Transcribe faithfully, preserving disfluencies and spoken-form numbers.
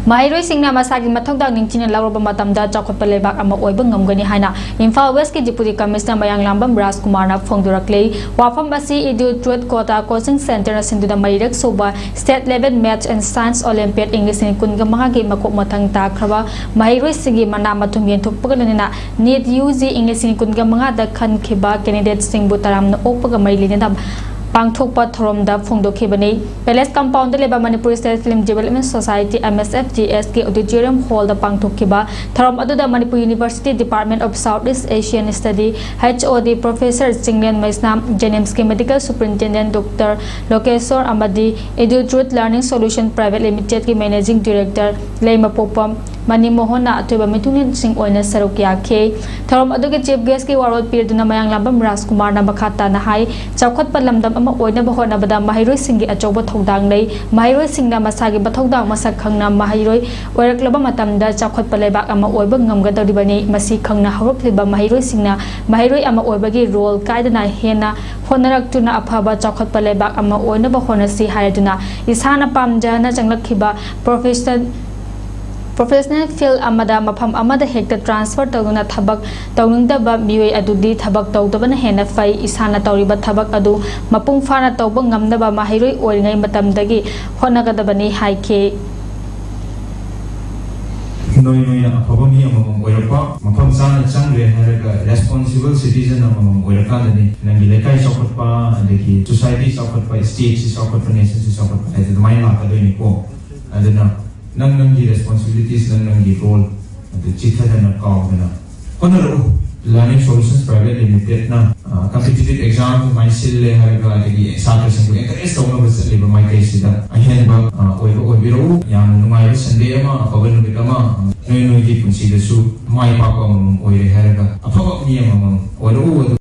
ꯃꯍꯩꯔꯣꯏꯁꯤꯡꯅ ꯃꯁꯥꯒꯤ ꯃꯊꯧꯗꯥꯡ ꯅꯤꯡꯊꯤꯅ ꯂꯧꯔꯕ ꯃꯇꯝꯗ ꯆꯥꯎꯈꯠꯄ ꯂꯩꯕꯥꯛ ꯑꯃ ꯑꯣꯏꯕ ꯉꯝꯒꯅꯤ ꯍꯥꯏꯅ ꯏꯝꯐꯥꯜ ꯋꯦꯁꯀꯤ ꯗꯤꯄꯨꯇꯤ ꯀꯃꯤꯁꯅꯔ ꯃꯌꯥꯡꯂꯥꯝꯕꯝ ꯔꯥꯖꯀꯨꯃꯥꯔꯅ ꯐꯣꯡꯗꯣꯔꯛꯂꯤ꯫ ꯋꯥꯐꯝ ꯑꯁꯤ ꯏꯗꯨ ꯇ꯭ꯔꯨꯠ ꯀꯣꯇꯥ ꯀꯣꯆꯤꯡ ꯁꯦꯟꯇꯔꯅ ꯁꯤꯟꯗꯨꯅ ꯃꯔꯤꯔꯛ ꯁꯨꯕ State Level Maths and Science Olympiad ꯏꯪ ꯂꯤꯁꯤꯡ ꯀꯨꯟꯒ ꯃꯉꯥꯒꯤ ꯃꯀꯣꯛ ꯃꯊꯪ ꯇꯥꯈ꯭ꯔꯕ ꯃꯍꯩꯔꯣꯏꯁꯤꯡꯒꯤ ꯃꯅꯥ ꯃꯊꯨꯝ ꯌꯦꯟꯊꯣꯛꯄꯒ ꯂꯣꯏꯅꯅ NEET UG ꯏꯪ ꯂꯤꯁꯤꯡ ꯀꯨꯟꯒ ꯃꯉꯥꯗ ꯈꯟꯈꯤꯕ candidateꯁꯤꯡꯕꯨ ꯇꯔꯥꯝꯅ ꯑꯣꯛꯄꯒ ꯃꯔꯤ ꯂꯩꯅꯅ ꯄꯥꯡꯊꯣꯛꯄ ꯊꯧꯔꯝꯗ ꯐꯣꯡꯗꯣꯛꯈꯤꯕꯅꯤ꯫ Palace Compoundꯗ ꯂꯩꯕ Manipur State Film Development Society, MSFDSꯀꯤ auditorium hallꯗ ꯄꯥꯡꯊꯣꯛꯈꯤꯕ ꯊꯧꯔꯝ ꯑꯗꯨꯗ Manipur University Department of South East Asian Study, HOD Professor Chinglen Meisnam, JNIMSꯀꯤ Medical Superintendent Doctor ꯂꯣꯀꯦꯁꯣꯔ ꯑꯃꯗꯤ Edu Truth Learning Solution Private Limitedꯀꯤ Managing Director ꯂꯩꯃꯄꯣꯛꯄꯝ ꯃꯅꯤꯃꯣꯍꯟꯅ ꯑꯊꯣꯏꯕ ꯃꯤꯊꯨꯡꯂꯦꯟꯁꯤꯡ ꯑꯣꯏꯅ ꯁꯔꯨꯛ ꯌꯥꯈꯤ꯫ ꯊꯧꯔꯝ ꯑꯗꯨꯒꯤ chief guestꯀꯤ ꯋꯥꯔꯣꯜ ꯄꯤꯔꯗꯨꯅ ꯃꯌꯥꯡꯂꯥꯝꯕꯝ ꯔꯥꯖꯀꯨꯃꯥꯔꯅ ꯃꯈꯥ ꯇꯥꯅ ꯍꯥꯏ, ꯆꯥꯎꯈꯠꯄ ꯂꯝꯗꯝ ꯑꯃ ꯑꯣꯏꯅꯕ ꯍꯣꯠꯅꯕꯗ ꯃꯍꯩꯔꯣꯏꯁꯤꯡꯒꯤ ꯑꯆꯧꯕ ꯊꯧꯗꯥꯡ ꯂꯩ꯫ ꯃꯍꯩꯔꯣꯏꯁꯤꯡꯅ ꯃꯁꯥꯒꯤ ꯃꯊꯧꯗꯥꯡ ꯃꯁꯛ ꯈꯪꯅ ꯃꯍꯩꯔꯣꯏ ꯑꯣꯏꯔꯛꯂꯕ ꯃꯇꯝꯗ ꯆꯥꯎꯈꯠꯄ ꯂꯩꯕꯥꯛ ꯑꯃ ꯑꯣꯏꯕ ꯉꯝꯒꯗꯧꯔꯤꯕꯅꯤ꯫ ꯃꯁꯤ ꯈꯪꯅ ꯍꯧꯔꯛꯂꯤꯕ ꯃꯍꯩꯔꯣꯏꯁꯤꯡꯅ ꯃꯍꯩꯔꯣꯏ ꯑꯃ ꯑꯣꯏꯕꯒꯤ role ꯀꯥꯏꯗꯅ ꯍꯦꯟꯅ ꯍꯣꯠꯅꯔꯛꯇꯨꯅ ꯑꯐꯕ ꯆꯥꯎꯈꯠꯄ ꯂꯩꯕꯥꯛ ꯑꯃ ꯑꯣꯏꯅꯕ ꯍꯣꯠꯅꯁꯤ ꯍꯥꯏꯗꯨꯅ ꯏꯁꯥꯅ ꯄꯥꯝꯖꯅ ꯆꯪꯂꯛꯈꯤꯕ profession professional field ꯑꯃꯗ ꯃꯐꯝ ꯑꯃꯗ ꯍꯦꯛꯇ transfer ꯇꯧꯗꯨꯅ ꯊꯕꯛ ꯇꯧꯅꯤꯡꯗꯕ ꯃꯤꯑꯣꯏ ꯑꯗꯨꯗꯤ ꯊꯕꯛ ꯇꯧꯗꯕꯅ ꯍꯦꯟꯅ ꯐꯩ꯫ ꯏꯁꯥꯅ ꯇꯧꯔꯤꯕ ꯊꯕꯛ ꯑꯗꯨ ꯃꯄꯨꯡ ꯐꯥꯅ ꯇꯧꯕ ꯉꯝꯅꯕ ꯃꯍꯩꯔꯣꯏ ꯑꯣꯏꯔꯤꯉꯩ ꯃꯇꯝꯗꯒꯤ ꯍꯣꯠꯅꯒꯗꯕꯅꯤ ꯍꯥꯏꯈꯤ꯫ ꯅꯣꯏ ꯅꯣꯏꯅ ꯑꯐꯕ ꯃꯤ ꯑꯃꯃꯝ ꯑꯣꯏꯔꯛꯄ, ꯃꯐꯝ ꯆꯥꯅ ꯆꯪꯈ꯭ꯔꯦ ꯍꯥꯏꯔꯒ responsible citizen ꯑꯃꯃꯝ ꯑꯣꯏꯔꯀꯥꯟꯗꯅꯤ ꯅꯪꯒꯤ ꯂꯩꯀꯥꯏ ꯆꯥꯎꯈꯠꯄ, ꯑꯗꯒꯤ society ꯆꯥꯎꯈꯠꯄ, stateꯁꯤ ꯆꯥꯎꯈꯠꯄ, nationꯁꯤ ꯆꯥꯎꯈꯠꯄ ꯍꯥꯏꯁꯦ ꯑꯗꯨꯃꯥꯏꯅ ꯂꯥꯛꯀꯗꯣꯏꯅꯤꯀꯣ꯫ ꯑꯗꯨꯅ ꯅꯪ ꯅꯪꯒꯤ responsibilities, ꯅꯪ ꯅꯪꯒꯤ role ꯑꯗꯨ ꯆꯤꯊꯗꯅ ꯀꯥꯎꯗꯅ ꯍꯣꯠꯅꯔꯛꯎ꯫ Learning Solutions Private Limitedꯅ, ꯑ, competitive exam ꯁꯨꯃꯥꯏꯅ ꯁꯤꯜꯂꯦ ꯍꯥꯏꯔꯒ ꯑꯗꯒꯤ ꯁꯥꯇ꯭ꯔꯁꯤꯡꯕꯨ encourage ꯇꯧꯅꯕ ꯆꯠꯂꯤꯕ ꯃꯥꯏꯀꯩꯁꯤꯗ ꯑꯍꯦꯟꯕ, ꯑ, ꯑꯣꯏꯕ ꯑꯣꯏꯕꯤꯔꯛꯎ꯫ ꯌꯥꯝꯅ ꯅꯨꯡꯉꯥꯏꯕ Sunday ꯑꯃ, ꯑꯐꯕ ꯅꯨꯃꯤꯠ ꯑꯃ, ꯅꯣꯏ ꯅꯣꯏꯒꯤ ꯄꯨꯟꯁꯤꯗꯁꯨ ꯃꯥꯏ ꯄꯥꯛꯄ ꯑꯃꯃꯝ ꯑꯣꯏꯔꯦ ꯍꯥꯏꯔꯒ ꯑꯐꯕ ꯃꯤ ꯑꯃꯃꯝ ꯑꯣꯏꯔꯛꯎ꯫ ꯑꯗꯨ